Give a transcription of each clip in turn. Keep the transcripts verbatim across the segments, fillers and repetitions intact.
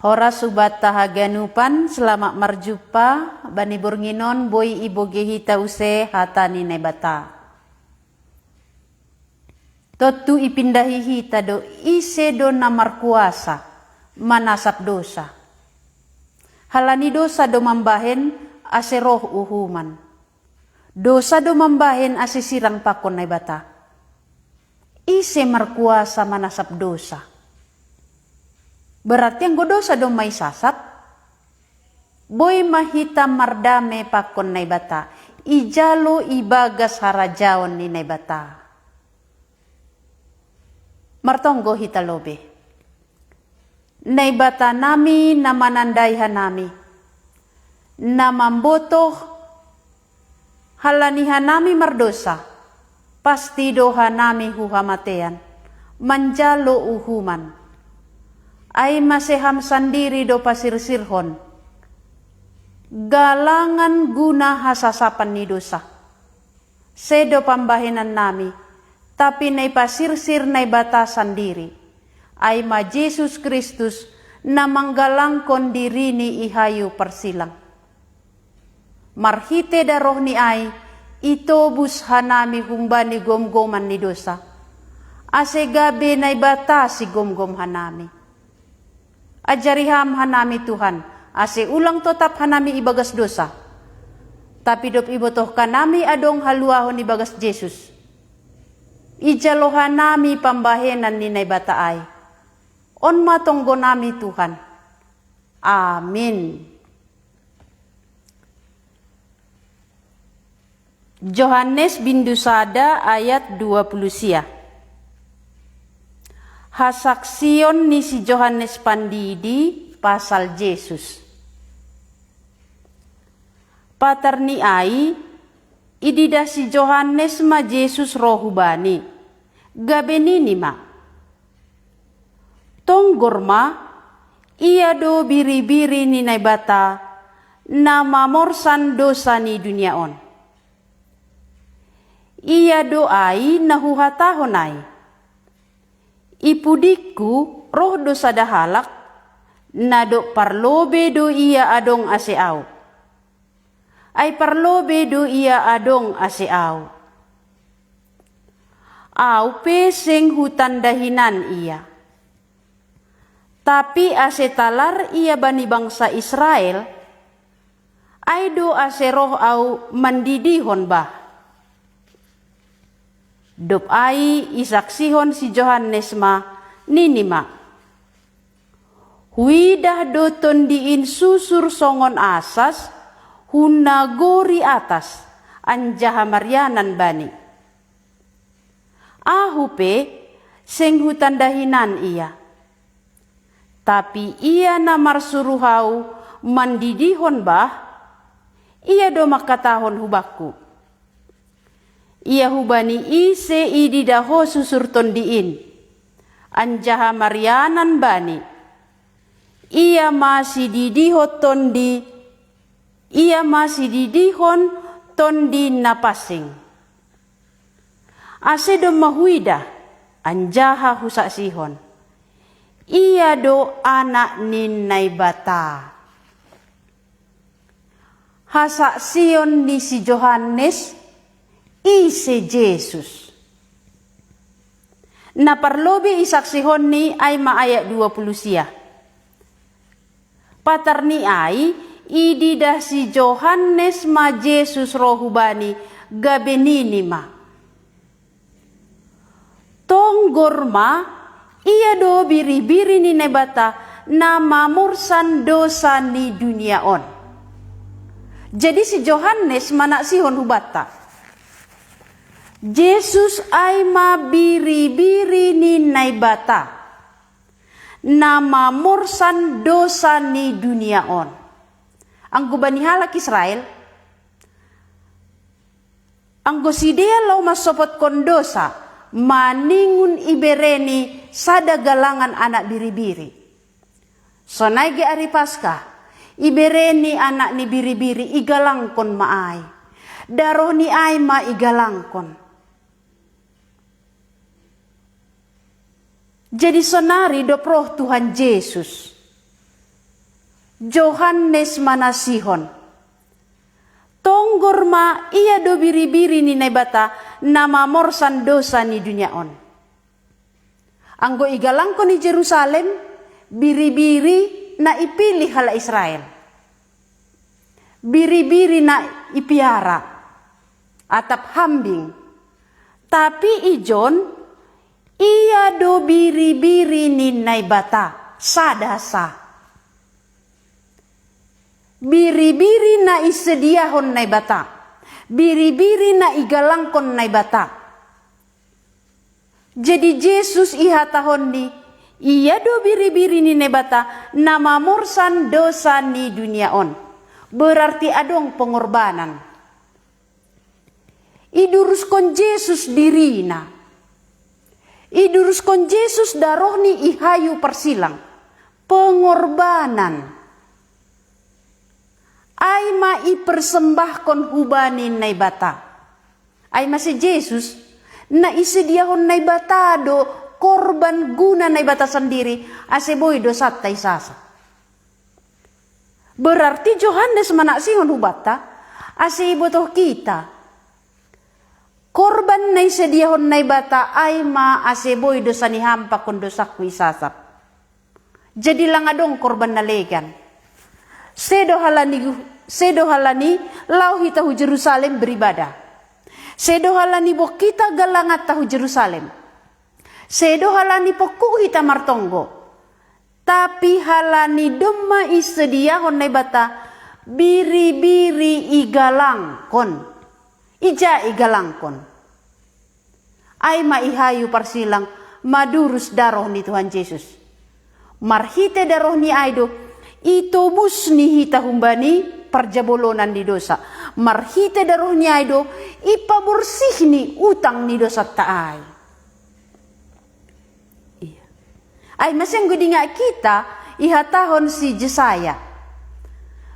Horas ubat ta haganupan, selamat marjumpa. Bani borngin on boi ibogei hita use hata ni Naibata. Tontu ipindahi hita do ise do na markuasa manasap dosa. Halani dosa do mambahen ase roh uhuman. Dosa do mambahen ase sirang pakon Naibata. Ise markuasa manasap dosa? Berarti anggo dosa do ma isasap, boi ma hita mardame pakon Naibata, ijalo ibagas harajaon ni Naibata. Martonggo hita lobe. Naibata nami na manandai hanami, na mambotoh halani hanami mardosa, pasti do hanami hu hamatean, manjalo uhuman. Ai mase ham sandiri do pasirsirhon galangan guna hasasapan ni dosa. Sedo pambahenan nami, tapi na ipasirsir Naibata sandiri, ai ma Jesus Kristus na manggalangkon dirini i hayu parsilang. Marhite darohni ai, itobus hanami humbani gomgoman ni dosa, ase gabe Naibata sigomgom hanami. Ajari ham hanami Tuhan, ase ulang totap hanami ibagas dosa. Tapi dob ibotoh hanami adong haluahon ibagas Jesus, ijalo hanami pambahenan ni Naibata ai. On ma tonggo nami Tuhan. Amin. Johannes bindu sada ayat dua puluh sia. Hasaksion ni si Johannes Pandidi pasal Jesus. Patar ni ai, ididah si Johannes ma Jesus ro hu bani, gabe nini ma: Tonggor ma, ia do biribiri ni Naibata, na mamorsan dosa ni dunia on. Ia do ai na huhatahon ai. I pudingku roh do sada halak, na dob parlobe do ia adong ase au. Ai parlobe do ia adong ase au. Au pe seng hutanda hinan ia. Tapi ase talar ia bani bangsa Israel, ai do ase roh au mandidihon bah. Dob ai isaksihon si Johannes ma, nini ma: Huidah do Tondi in susur songon asas hu nagori atas, anjaha marianan bani. Ahu pe seng hutanda hinan ia. Tapi ia na marsuruh au mandidihon bah, ia do mangkatahon hubakku: Ia hubani ise ididah ho susur Tondi in, anjaha marianan bani, ia ma sididihon Tondi, ia ma sididihon Tondi na pansing. Ase domma huidah, anjaha husaksihon: Ia do Anak ni Naibata. Hasaksion ni si Johannes, ise Jesus. Na parlobe isaksihonni ai ma ayat dua puluh sia. Patar ni ai, ididah si Johannes ma Jesus ro hu bani, gabe nini ma: Tonggor ma, ia do biribiri ni Naibata na mamorsan dosa ni dunia on. Jadi si Johannes manaksihon hubanta: Jesus ai ma biribiri ni Naibata, na mamorsan dosa ni dunia on. Anggo bani halak Israel, anggo sidea laho mansopotkon dosa, maningon ibereni sada galangan anak biribiri. Sonai ge ari Paskah, ibereni anak ni biribiri, igalangkon ma ai. Daroh ni ai ma igalangkon. Jadi sonari dob roh Tuhan Jesus, Johannes manasihon. Tonggor ma ia do biri-biri ni Naibata na mamorsan dosa ni dunia on. Anggo igalangkon i Jerusalem, biri-biri na ipilih halak Israel. Biri-biri na ipiara, atap hambing. Tapi ijon, ia do biri-biri ni Naibata, sada sa. Biri-biri na isediahon Naibata. Biri-biri na igalangkon Naibata. Jadi Jesus ihatahonni, ia do biri-biri ni Naibata na mamorsan dosa ni dunia on. Berarti adong pengorbanan. Iduruskon Jesus dirina. Iduruskon Jesus darohni i hayu parsilang. Pengorbanan. Ai ma ipersembahkon hubani Naibata. Ai ma si Jesus, na isediahon Naibata do korban guna Naibata sandiri, ase boi dosanta isasa. Berarti Johannes manaksihon hubanta, ase ibotoh kita. Korban na isediahon Naibata ai ma ase boi dosa ni ham pakon dosangku isasap. Jadi lang adong korban na legan. Sedo halani, sedo halani lao hita hu Jerusalem beribadah. Sedo halani bongkita galanganta hu Jerusalem. Sedo halani pongkuk hita martonggo. Tapi halani domma isediahon Naibata biri-biri igalangkon. Ija igalangkon. Ai ma i hayu parsilang madurus daroh ni Tuhan Jesus. Marhite daroh ni ai do, itobus ni hita humbani parjabolonan ni dosa. Marhite daroh ni ai do, ipaborsih ni utang ni dosanta ai. Iya. Ai masiang godinga kita ihatahon si Jesaya.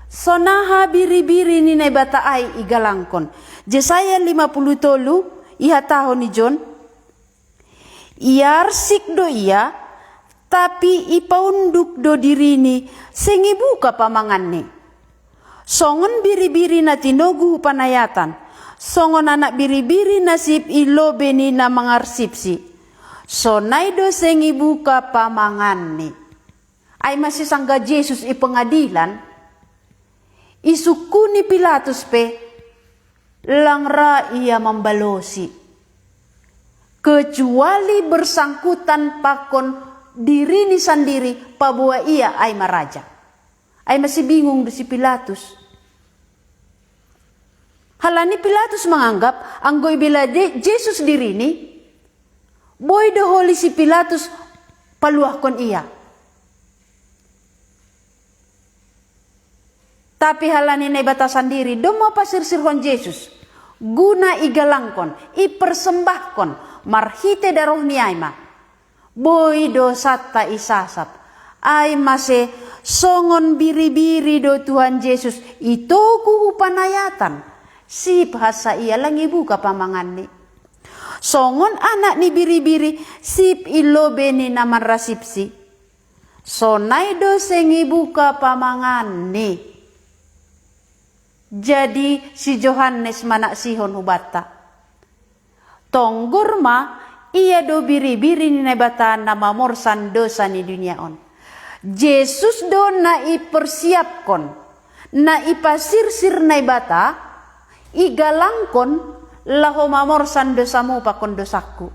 Sonaha biri-biri ni Naibata ai igalangkon. Jesaya lima puluh tolu ihatahon ijon. Iarsik do ia, tapi ipaunduk do dirini, seng ibuka pamanganni. Songon biri-biri na tinogu hu panayatan, songon anak biri-biri na sip i lobe ni na mangarsipsi. Sonai do seng ibuka pamanganni. Ai masisangga Jesus i pengadilan, isungkuni Pilatus pe, lang ra ia mambalosi. Kecuali bersangkutan pakon dirini sandiri paboa ia ai ma raja. Ai masibingung do si Pilatus. Halani Pilatus manganggap anggo ibela Jesus dirini, boi do holi si Pilatus paluahkon ia. Tapi halani Naibata sandiri domma pasirsirhon Jesus, guna igalangkon, ipersembahkon, marhite daroh ni ai ma. Boi dosanta isasap. Ai mase songon biri-biri do Tuhan Jesus itogu hu panayatan. Sip hansa ia lang ibuka pamanganni. Songon anak ni biri-biri sip i lobe ni na manrasipsi. Sonai do seng ibuka pamanganni. Jadi si Johannes manaksihon hubanta. Tonggor ma ia do biri-biri ni Naibata na mamorsan dosa ni dunia on. Jesus do na ipersiapkon, na ipasirsir Naibata, igalangkon laho mamorsan dosamu pakon dosangku.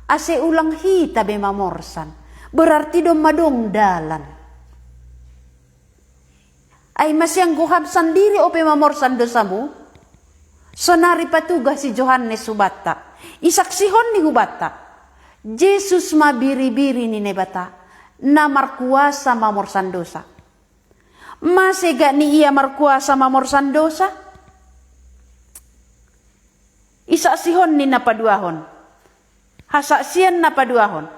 Ase ulang hita be mamorsan. Berarti domma dong dalan. Ai masiang goham sandiri ope mamorsan dosamu, sonari patugah si Johannes hubanta. Isaksihon ni hubanta. Jesus ma biri-biri ni Naibata, na markuasa mamorsan dosa. Mase gak ni ia markuasa mamorsan dosa? Isaksihon ni na paduahon. Hasaksian na paduahon.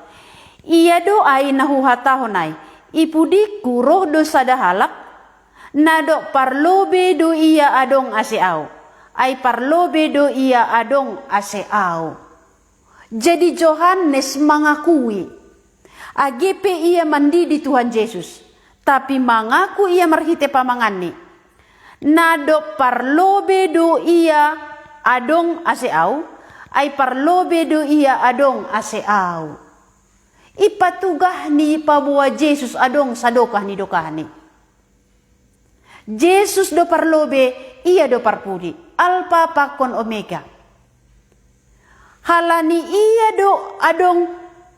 Ia do ai na huhatahon ai, ipudikku roh do sada halak, na dok parlobe do ia adong ase au, ai parlobe do ia adong ase au. Jadi Johannes mangakui, age pe ia mandidi Tuhan Jesus, Tapi mangaku ia marhite pamanganni. Na dob parlobe do ia adong ase au, ai parlobe do ia adong ase au. Ipatugah ni paboa Jesus adong sadokah ni dokahni. Jesus do parlobe, ia do parpudi, Alpa pakon Omega. Halani ia do adong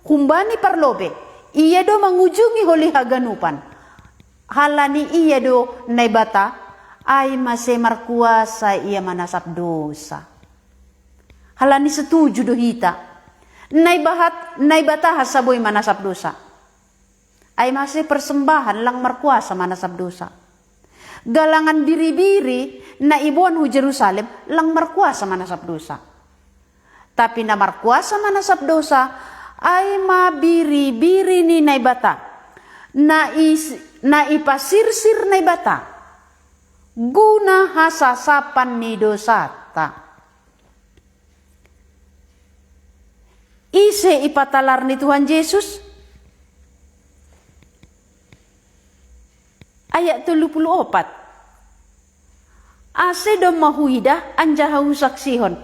humbani parlobe, ia do mangujungi holi haganupan. Halani ia do Naibata, ai mase markuasa ia manasap dosa. Halani setuju do hita. Naibahat, Naibata hasa boi manasap dosa. Ai mase persembahan lang markuasa manasap dosa. Galangan biri-biri na iboan hu Jerusalem lang markuasa manasap dosa. Tapi na markuasa manasap dosa, ai ma biri-biri ni Naibata. Na, is, na ipasirsir Naibata. Guna hasasapan ni dosata. Ise ipatalar ni Tuhan Jesus? Ayat tolu puluh opat. Ase domma huidah anjaha husaksihon,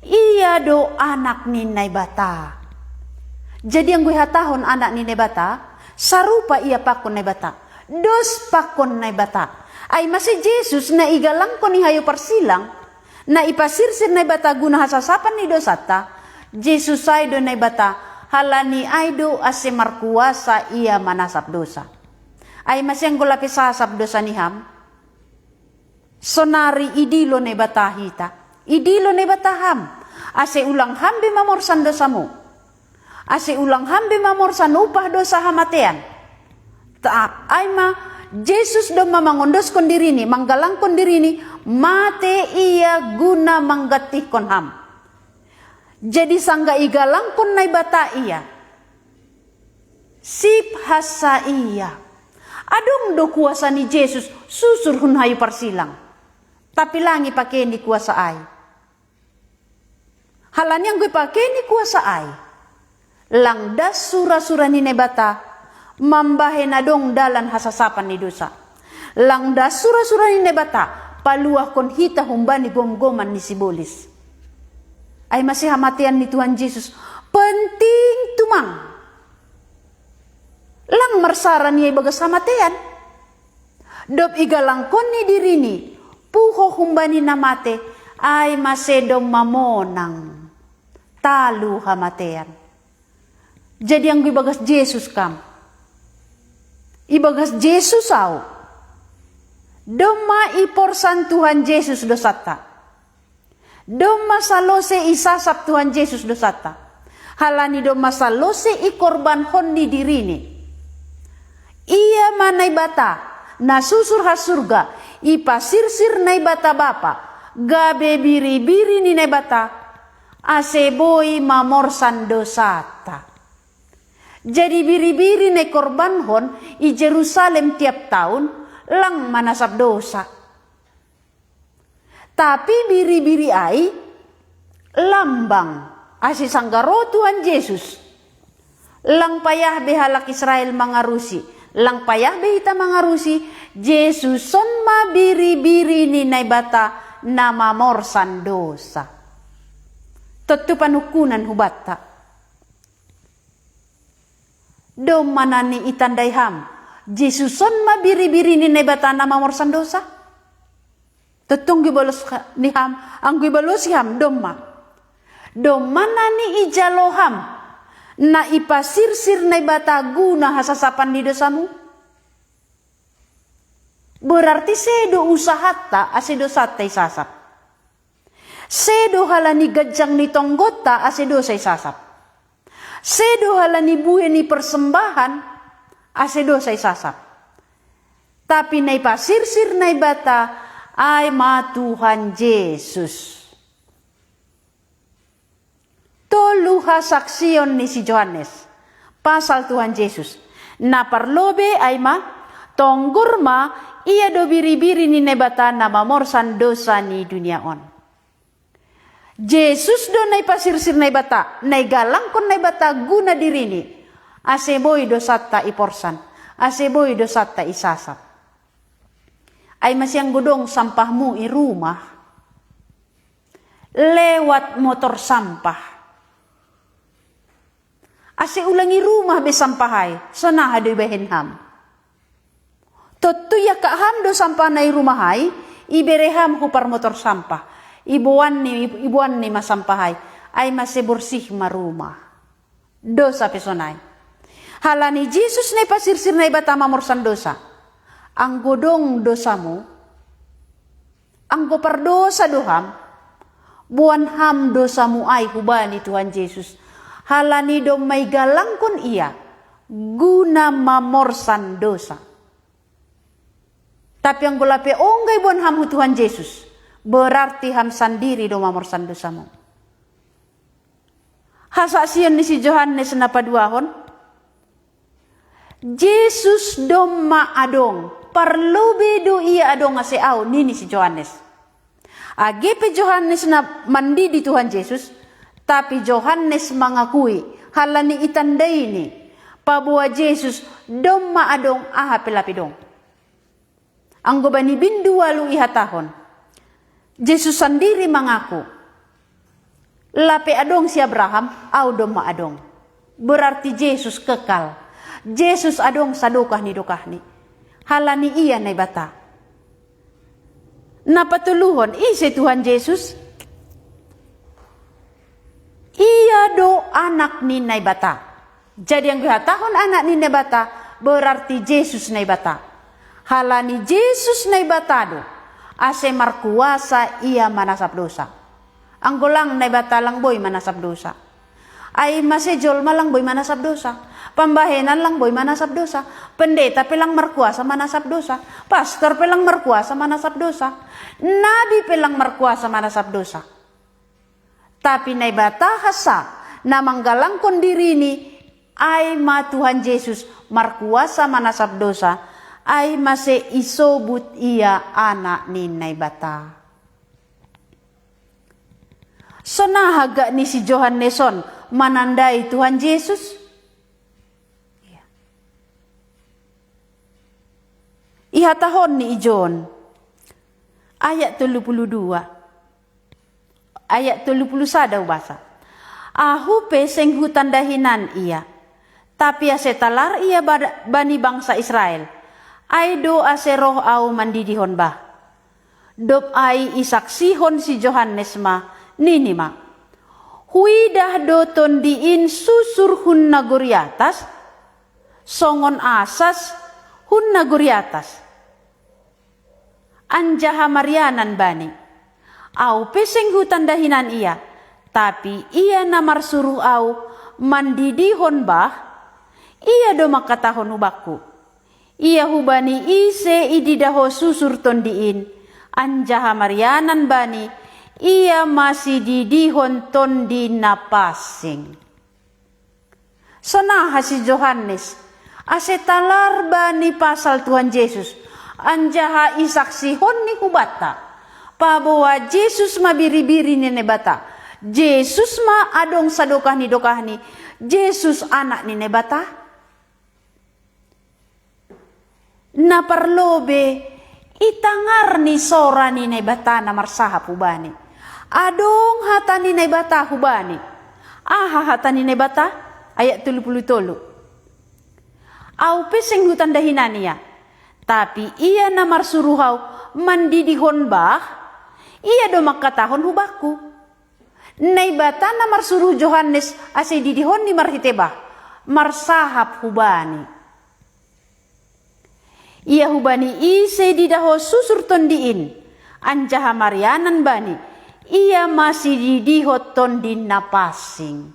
ia do Anak ni Naibata. Jadi anggo ihatahon Anak ni Naibata, sarupa ia pakon Naibata, dos pakon Naibata. Ai mase Jesus na igalangkon i hayu parsilang, na ipasirsir Naibata guna hasasapan ni dosanta, Jesus ai do Naibata, halani ai do ase markuasa ia manasap dosa. Ai mase anggo lape sasap dosa ni ham, sonari idilo Naibata hita, idilo Naibata ham, ase ulang ham be mamorsan dosamu. Ase ulang ham be mamorsan upah dosa hamatean. Taap, ai ma Jesus domma mangondoskon dirini, manggalangkon dirini, mate ia guna manggantihkon ham. Jadi sanggah igalangkon Naibata ia, sip hansa ia. Adong do kuasa ni Jesus susur hun hayu parsilang. Tapi lang ipakei ni kuasa ai. Halani anggo ipakei ni kuasa ai, lang das sura-sura ni Naibata mambahen adong dalan hasasapan ni dosa. Lang das sura-sura ni Naibata paluahkon hita humbani gomgoman ni sibolis. Ai mase hamatean ni Tuhan Jesus penting tumang. Lang marsara ni ia ibagas hamatean. Dob igalangkon ni dirini, puho humbani na mate, ai mase domma monang. Talu hamatean. Jadi anggo ibagas Jesus kam, ibagas Jesus au, domma iporsan Tuhan Jesus dosanta. Domma salose isasap Tuhan Jesus dosanta. Halani domma salose ikorbanhon ni dirini. Ia ma Naibata, na susur ha surga, ipasirsir Naibata Bapa, gabe biri-biri ni Naibata, ase boi mamorsan dosanta. Jadi biri-biri na ikorbanhon i Jerusalem tiap taun, lang manasap dosa. Tapi biri-biri ai lambang, ase sanggah ro Tuhan Jesus, lang payah be halak Israel mangarusi, lang payah be hita mangarusi. Jesus on ma biri-biri ni Naibata na mamorsan dosa. Tontu panungkunan hubanta. Domma na niitandai ham, Jesus on ma biri-biri ni Naibata na mamorsan dosa? Tontu anggo ibalos ni ham, anggo ibalosi ham domma. Domma na niijalo ham, na ipasirsir Naibata guna hasasapan ni dosamu? Berarti sedo usahanta ase dosanta isasap. Sedo halani ganjang ni tonggonta ase dosa isasap. Sedo halani buhe ni persembahan ase dosa isasap. Tapi na ipasirsir Naibata ai ma Tuhan Jesus. Tolu hasaksion ni si Johannes pasal Tuhan Jesus. Na parlobe ai ma, tonggor ma, ia do biri-biri ni Naibata na mamorsan dosa ni dunia on. Jesus do na ipasirsir Naibata, na igalangkon Naibata guna dirini, ase boi dosanta iporsan. Ase boi dosanta isasap. Ai masiang godong sampahmu i rumah, lewat motor sampah. Ase ulang i rumah be sampah ai, sonaha do ibahen ham? Tontu iangkat ham do sampah na i rumah ai, ibere ham hu parmotor sampah. Iboan ni, iboan ni ma sampah ai, ai mase borsih ma rumah. Dosa pe sonai. Halani Jesus na ipasirsir Naibata mamorsan dosa. Anggo dong dosamu, anggo pardosa do ham, boan ham dosamu ai hubani Tuhan Jesus. Halani domma igalangkon ia, guna mamorsan dosa. Tapi anggo lape ongga iboan ham hu Tuhan Jesus, berarti ham sandiri do mamorsan dosamu. Hasaksian ni si Johannes na paduahon, Jesus domma adong, parlobe do ia adong ase au, nini si Johannes. Age pe Johannes na mandidi Tuhan Jesus, tapi Johannes mangakui, halani itandaini, paboa Jesus domma adong aha pe lape dong. Anggo bani bindu ualu ihatahon, Jesus sandiri mangaku, lape adong si Abraham, au domma adong. Berarti Jesus kekal. Jesus adong sadokah ni dokahni. Halani ia Naibata. Na patoluhon, ise Tuhan Jesus? Ia do Anak ni Naibata. Jadi anggo ihatahon Anak ni Naibata, berarti Jesus Naibata. Halani Jesus Naibata do, ase markuasa ia manasap dosa. Anggo lang Naibata lang boi manasap dosa. Ai mase jolma lang boi manasap dosa. Pambahenan lang boi manasap dosa. Pendeta pe lang markuasa manasap dosa. Pastor pe lang markuasa manasap dosa. Nabi pe lang markuasa manasap dosa. Tapi Naibata hansa na manggalangkon dirini, ai ma Tuhan Jesus markuasa manasap dosa, ai mase isobut ia Anak ni Naibata. Sonaha gak ni si Johannes on manandai Tuhan Jesus? Ihatahon ni i John, ayat tolu puluh dua, ayat tolu puluh sada ubasa. Ahu pe seng hutanda hinan ia, tapi ase talar ia bani bangsa Israel, ai do ase roh au mandidihon bah. Dob ai isaksihon si Johannes ma, nini ma: Huidah do Tondi in susur hun nagori atas, songon asas hun nagori atas, anjaha marianan bani. Au pe seng hutanda hinan ia, tapi ia na marsuruh au mandidihon bah, ia do mangkatahon hubakku: Ia hubani ise ididah ho susur Tondi in, anjaha marianan bani, ia ma sididihon Tondi na pansing. Sonaha si Johannes, ase talar bani pasal Tuhan Jesus, anjaha isaksihon ni hubanta, paboa Jesus ma biribiri ni Naibata, Jesus ma adong sadokah ni dokahni, Jesus Anak ni Naibata? Na parlobe, itangar ni sora ni Naibata na marsahap hubani. Adong hata ni Naibata hubani. Aha hata ni Naibata? Ayat tolu puluh tolu. Au pe seng hutanda hinan ia, tapi ia na marsuruh au mandidihon bah, ia do mangkatahon hubakku. Naibata na marsuruh Johannes ase didihon ni marhite bah, marsahap hubani. Ia hubani ise didah ho susur Tondi in, anjaha marianan bani, ia ma sididihon Tondi na pansing.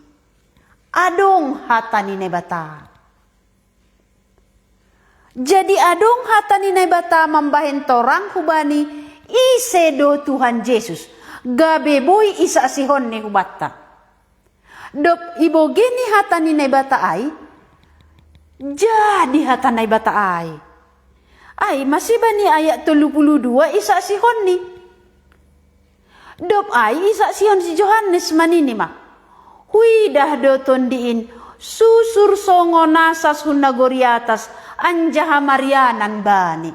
Adong hata ni Naibata. Jadi adong hata ni Naibata mambahen torang hubani ise do Tuhan Jesus, gabe boi isaksihon ni hubanta. Dob ibogei ni hata ni Naibata ai, jadi hata Naibata ai. Ai ma sibani ayat tolu puluh dua isaksihon ni. Dob ai isaksihon si Johannes manini ma: Huidah do Tondi in susur songon asas hun nagori atas, anjaha marianan bani.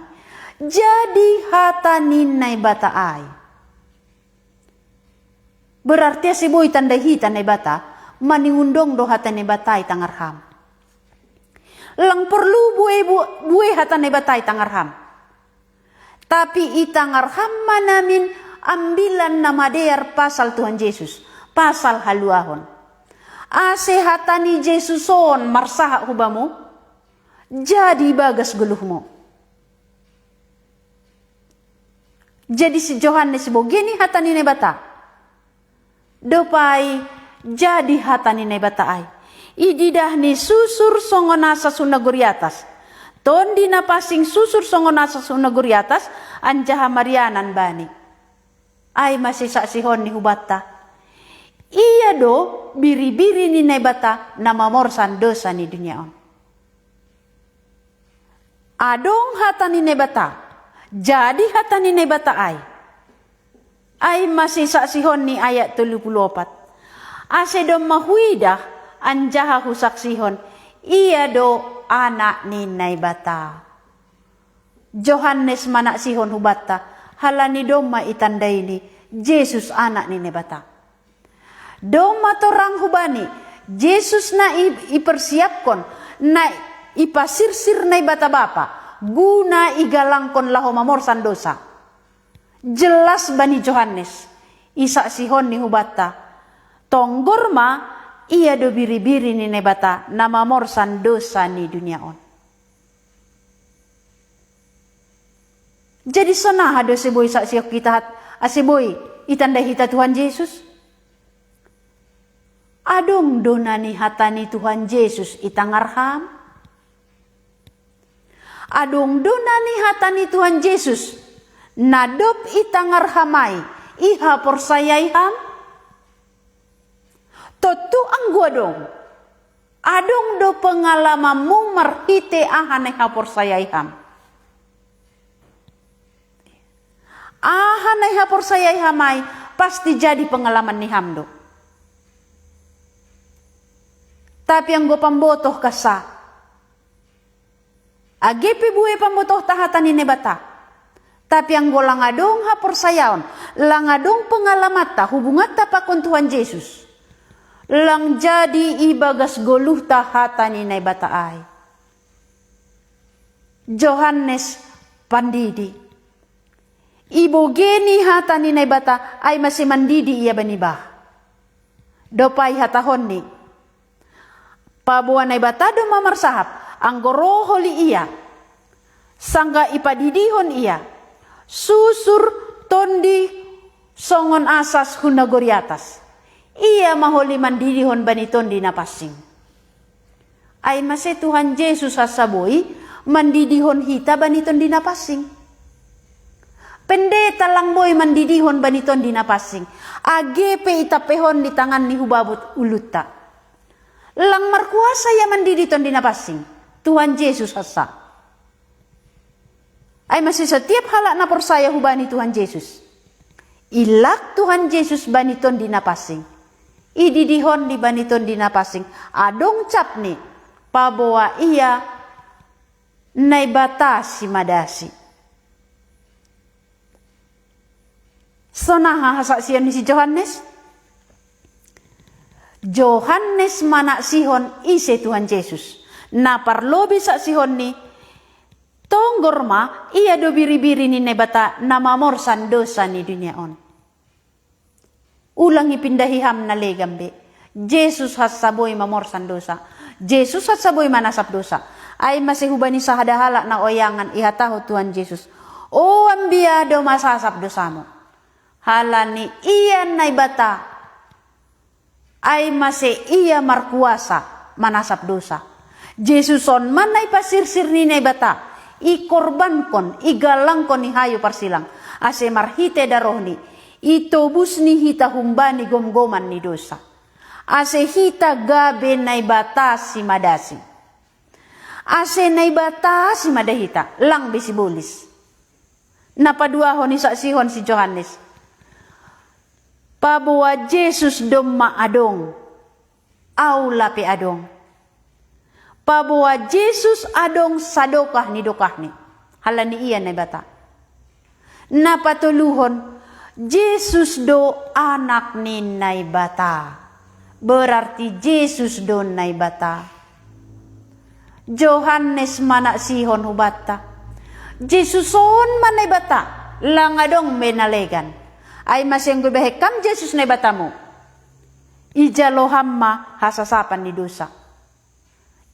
Jadi hata ni Naibata ai. Berarti ase boi tandai hita Naibata, maningon dong do hata Naibata i tangar ham. Lang porlu bue, bue, bue hata Naibata i tangar ham. Tapi i tangar ham ma namin ambilan na madear pasal Tuhan Jesus, pasal haluahon. Ase hata ni Jesus on marsahat hubamu, jadi bagas goluhmu. Jadi si Johannes bogei ni hata ni Naibata. Dopai jadi hata ni Naibata ai. Ididah ni susur songon asas hu nagori atas. Tondi na pansing susur songon asas hu nagori atas, anjaha marianan bani. Ai ma sisaksihon ni hubanta. Ia do biribiri ni Naibata na mamorsan dosa ni dunia on. Adong hata ni Naibata, jadi hata ni Naibata ai. Ai ma sisaksihon ni ayat tolu pulu opat. Ase domma huidah anjaha husaksihon, ia do Anak ni Naibata. Johannes manaksihon hubanta, halani domma itandai ni Jesus Anak ni Naibata. Domma torang hubani, Jesus na i, ipersiapkon, na ipasirsir Naibata Bapa, guna igalangkon laho mamorsan dosa. Jelas bani Johannes, isaksihon ni hubanta, tonggor ma ia do biribiri ni Naibata na mamorsan dosa ni dunia on. Jadi sonaha do ase boi saksihon hita hat, ase boi itandai hita Tuhan Jesus? Adong do na nihata ni Tuhan Jesus i tangar ham? Adong do na nihata ni Tuhan Jesus na dob i tangar ham ai, ihaporsayai ham? Tontu anggo adong. Adong do pengalamanmu marhite aha na ihaporsayai ham. Aha na ihaporsayai ham ai, pasti jadi pengalaman ni ham do. Tapi anggo pambotoh kassa, age pe bue pambotohta hata ni Naibata, tapi anggo lang adong haporsayaon, lang adong pengalamanta hubunganta pakon Tuhan Jesus, lang jadi ibagas goluhta hata ni Naibata ai. Johannes Pandidi. Ibogei ni hata ni Naibata ai mase mandidi ia bani bah. Dob ai hatahonni, paboa Naibata domma marsahap, anggo ro holi ia, sanggah ipadidihon ia, susur tondi songon asas hu nagori atas. Ia ma holi mandidihon bani tondi na pansing. Ai mase Tuhan Jesus hansa boi mandidihon hita bani tondi na pansing. Pendeta lang boi mandidihon bani tondi na pansing, age pe itampehon ni tanganni hu babot ulunta. Lang markuasa ia mandidi tondi na pansing, Tuhan Jesus hansa. Ai mase setiap halak na porsaya hubani Tuhan Jesus, ilak Tuhan Jesus bani tondi na pansing. Ididihon ni bani tondi na pansing, adong capni, paboa ia Naibata simadasi. Sonaha hasaksion ni si Johannes? Johannes manaksihon ise Tuhan Jesus. Na parlobei saksihonni, tonggor ma ia do biribiri ni Naibata na mamorsan dosa ni dunia on. Ulang ipindahi ham na legan be. Jesus hansa boi mamorsan dosa. Jesus hansa boi manasap dosa. Ai mase hubani sahada halak na oyangan ihatahon Tuhan Jesus, o ambia do masasap dosamu. Halani ia Naibata, ai mase ia markuasa manasap dosa. Jesus on ma na ipasirsir ni Naibata, ikorbankon, igalangkon i hayu parsilang, ase marhite darohni, itobus ni hita humbani gomgoman ni dosa. Ase hita gabe Naibata simadasi. Ase Naibata simada hita, lang be sibolis. Na paduahon isaksihon si Johannes, paboa Jesus domma adong, au lape adong. Paboa Jesus adong sadokah ni dokahni, halani ia Naibata. Na patoluhon, Jesus do Anak ni Naibata, berarti Jesus do Naibata. Johannes manaksihon hubanta, Jesus on ma Naibata, lang adong be na legan. Ai mase anggo ibahen ham Jesus Naibatamu, ijalo ham ma hasasapan ni dosa.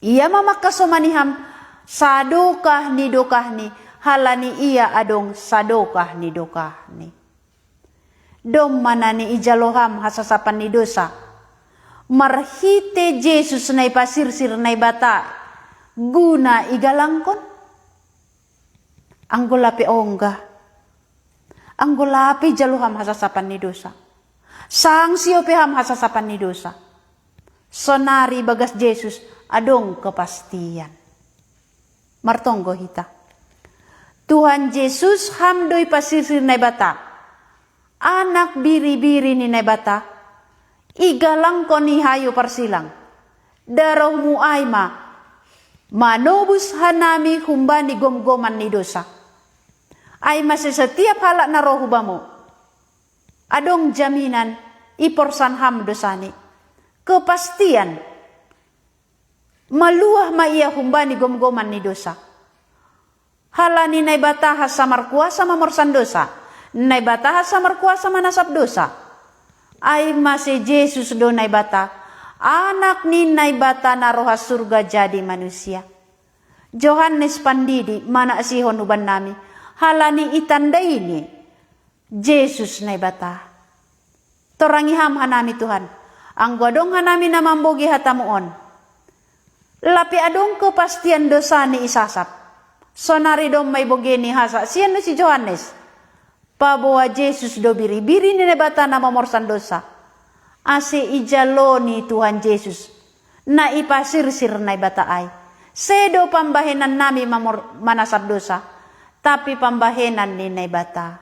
Ia ma mangkasomani ham sadokah ni dokahni, halani ia adong sadokah ni dokahni. Domma na niijalo ham hasasapan ni dosa, marhite Jesus na ipasirsir Naibata guna igalangkon. Anggo lape ongga, anggo lape ijalo ham hasasapan ni dosa, sangsi ope ham hasasapan ni dosa, sonari ibagas Jesus adong kepastian. Martonggo hita. Tuhan Jesus, ham do ipasirsir Naibata, Anak biribiri ni Naibata, igalangkon i hayu parsilang. Darohmu ai ma manobus hanami humbani gomgoman ni dosa. Ai mase setiap halak na ro hu Bamu, adong jaminan iporsan ham dosani. Kepastian, maluah ma ia humbani gomgoman ni dosa. Halani Naibata hansa markuasa mamorsan dosa, Naibata hansa markuasa manasap dosa. Ai mase Jesus do Naibata, Anak ni Naibata na ro ha surga jadi manusia. Johannes Pandidi manaksihon hubannami, halani itandaini Jesus Naibata. Torangi ham hanami Tuhan, anggo adong hanami na mambogei hatamu on, lape adong kepastian dosani isasap. Sonari domma ibogei ni hasaksian ni si Johannes, paboa Jesus do biribiri ni Naibata na mamorsan dosa. Ase ijalo ni Tuhan Jesus na ipasirsir Naibata ai, sedo pambahenannami mamor-, manasap dosa, tapi pambahenan ni Naibata.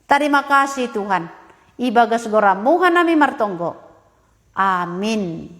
Tarima kasih Tuhan, ibagas goram-Mu hanami martonggo. Amin.